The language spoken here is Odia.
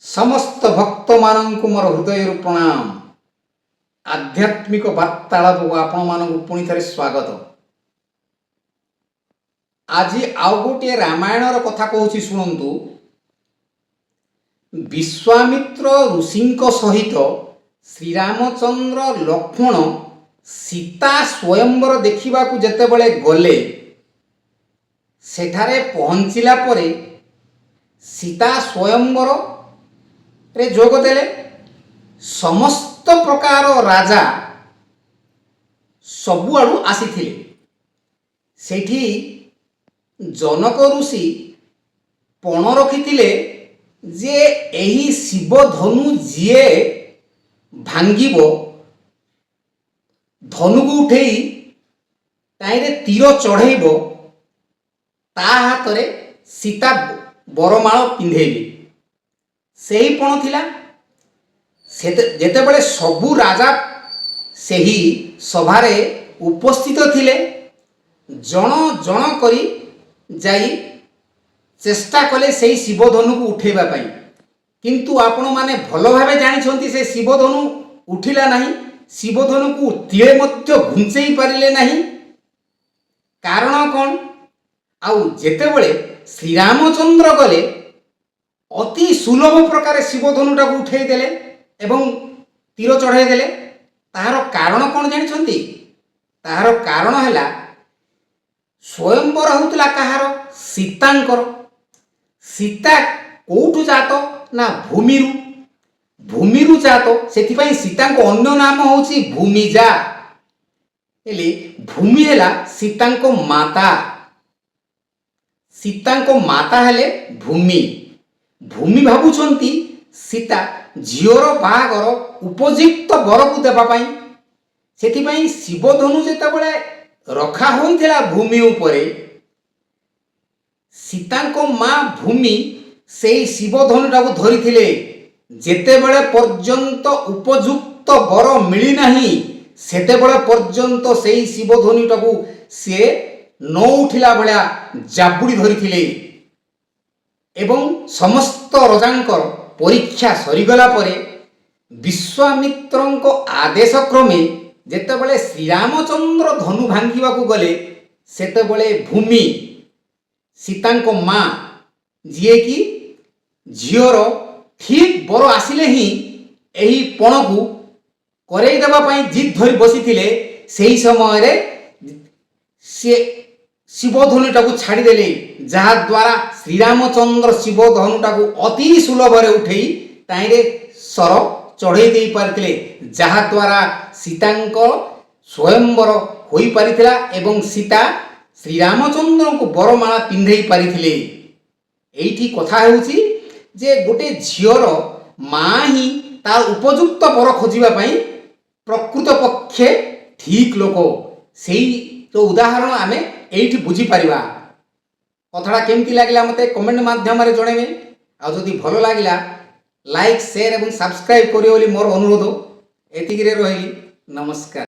ସମସ୍ତ ଭକ୍ତମାନଙ୍କୁ ମୋର ହୃଦୟରୁ ପ୍ରଣାମ। ଆଧ୍ୟାତ୍ମିକ ବାର୍ତ୍ତାଳାପକୁ ଆପଣମାନଙ୍କୁ ପୁଣି ଥରେ ସ୍ୱାଗତ। ଆଜି ଆଉ ଗୋଟିଏ ରାମାୟଣର କଥା କହୁଛି, ଶୁଣନ୍ତୁ। ବିଶ୍ୱାମିତ୍ର ଋଷିଙ୍କ ସହିତ ଶ୍ରୀରାମଚନ୍ଦ୍ର, ଲକ୍ଷ୍ମଣ ସୀତା ସ୍ୱୟଂବର ଦେଖିବାକୁ ଯେତେବେଳେ ଗଲେ, ସେଠାରେ ପହଞ୍ଚିଲା ପରେ ସୀତା ସ୍ୱୟଂବରରେ ଯୋଗ ଦେଲେ। ସମସ୍ତ ପ୍ରକାର ରାଜା ସବୁଆଡ଼ୁ ଆସିଥିଲେ। ସେଇଠି ଜନକ ଋଷି ପଣ ରଖିଥିଲେ ଯେ ଏହି ଶିବଧନୁ ଯିଏ ଭାଙ୍ଗିବ, ଧନୁକୁ ଉଠେଇ ତାହିଁରେ ତୀର ଚଢ଼େଇବ, ତା ହାତରେ ସୀତା ବରମାଳ ପିନ୍ଧେଇବେ। ସେହି ପଣ ଥିଲା। ଯେତେବେଳେ ସବୁ ରାଜା ସେହି ସଭାରେ ଉପସ୍ଥିତ ଥିଲେ, ଜଣ ଜଣ କରି ଯାଇ ଚେଷ୍ଟା କଲେ ସେଇ ଶିବଧନୁକୁ ଉଠେଇବା ପାଇଁ। କିନ୍ତୁ ଆପଣମାନେ ଭଲ ଭାବେ ଜାଣିଛନ୍ତି, ସେ ଶିବଧନୁ ଉଠିଲା ନାହିଁ। ଶିବଧନୁକୁ ତିଳେ ମଧ୍ୟ ଘୁଞ୍ଚେଇ ପାରିଲେ ନାହିଁ। କାରଣ କ'ଣ? ଆଉ ଯେତେବେଳେ ଶ୍ରୀରାମଚନ୍ଦ୍ର ଗଲେ, ଅତି ସୁଲଭ ପ୍ରକାରେ ଶିବଧନୁଟାକୁ ଉଠେଇ ଦେଲେ ଏବଂ ତୀର ଚଢ଼େଇ ଦେଲେ। ତାହାର କାରଣ କ'ଣ ଜାଣିଛନ୍ତି? ତାହାର କାରଣ ହେଲା, ସ୍ୱୟଂବର ହେଉଥିଲା କାହାର? ସୀତାଙ୍କର। ସୀତା କୋଉଠୁ ଜାତ ନା ଭୂମିରୁ। ଭୂମିରୁ ଜାତ, ସେଥିପାଇଁ ସୀତାଙ୍କ ଅନ୍ୟ ନାମ ହେଉଛି ଭୂମିଜା। ହେଲେ ଭୂମି ହେଲା ସୀତାଙ୍କ ମାତା। ସୀତାଙ୍କ ମାତା ହେଲେ ଭୂମି। ଭୂମି ଭାବୁଛନ୍ତି ସୀତା ଝିଅର ବାହାଘର ଉପଯୁକ୍ତ ବରକୁ ଦେବା ପାଇଁ। ସେଥିପାଇଁ ଶିବଧନୁ ଯେତେବେଳେ ରଖା ହୋଇଥିଲା ଭୂମି ଉପରେ, ସୀତାଙ୍କ ମା ଭୂମି ସେଇ ଶିବଧନୁଟାକୁ ଧରିଥିଲେ। ଯେତେବେଳେ ପର୍ଯ୍ୟନ୍ତ ଉପଯୁକ୍ତ ବର ମିଳିନାହିଁ, ସେତେବେଳେ ପର୍ଯ୍ୟନ୍ତ ସେଇ ଶିବଧନୁଟାକୁ ସିଏ ନ ଉଠିଲା ଭଳିଆ ଜାବୁଡ଼ି ଧରିଥିଲେ। ଏବଂ ସମସ୍ତ ରଜାଙ୍କର ପରୀକ୍ଷା ସରିଗଲା ପରେ ବିଶ୍ୱାମିତ୍ରଙ୍କ ଆଦେଶ କ୍ରମେ ଯେତେବେଳେ ଶ୍ରୀରାମଚନ୍ଦ୍ର ଧନୁ ଭାଙ୍ଗିବାକୁ ଗଲେ, ସେତେବେଳେ ଭୂମି, ସୀତାଙ୍କ ମା, ଯିଏକି ଝିଅର ଠିକ୍ ବର ଆସିଲେ ହିଁ ଏହି ପଣକୁ କରେଇ ଦେବା ପାଇଁ ଜିଦ୍ ଧରି ବସିଥିଲେ, ସେହି ସମୟରେ ସିଏ ଶିବଧନୁଟାକୁ ଛାଡ଼ିଦେଲେ, ଯାହାଦ୍ୱାରା ଶ୍ରୀରାମଚନ୍ଦ୍ର ଶିବଧନୁଟାକୁ ଅତି ସୁଲଭରେ ଉଠେଇ ତାହିଁରେ ଶର ଚଢ଼େଇ ଦେଇପାରିଥିଲେ, ଯାହାଦ୍ୱାରା ସୀତାଙ୍କ ସ୍ୱୟଂବର ହୋଇପାରିଥିଲା ଏବଂ ସୀତା ଶ୍ରୀରାମଚନ୍ଦ୍ରଙ୍କୁ ବରମାଳା ପିନ୍ଧେଇ ପାରିଥିଲେ। ଏଇଠି କଥା ହେଉଛି ଯେ ଗୋଟେ ଝିଅର ମା ହିଁ ତାର ଉପଯୁକ୍ତ ବର ଖୋଜିବା ପାଇଁ ପ୍ରକୃତ ପକ୍ଷେ ଠିକ୍ ଲୋକ। ସେଇର ଉଦାହରଣ ଆମେ ଏଇଠି ବୁଝିପାରିବା। କଥାଟା କେମିତି ଲାଗିଲା, ମୋତେ କମେଣ୍ଟ ମାଧ୍ୟମରେ ଜଣେଇବେ। ଆଉ ଯଦି ଭଲ ଲାଗିଲା, ଲାଇକ୍, ସେୟାର ଏବଂ ସବସ୍କ୍ରାଇବ୍ କରିବେ ବୋଲି ମୋର ଅନୁରୋଧ। ଏତିକିରେ ରହିଲି। ନମସ୍କାର।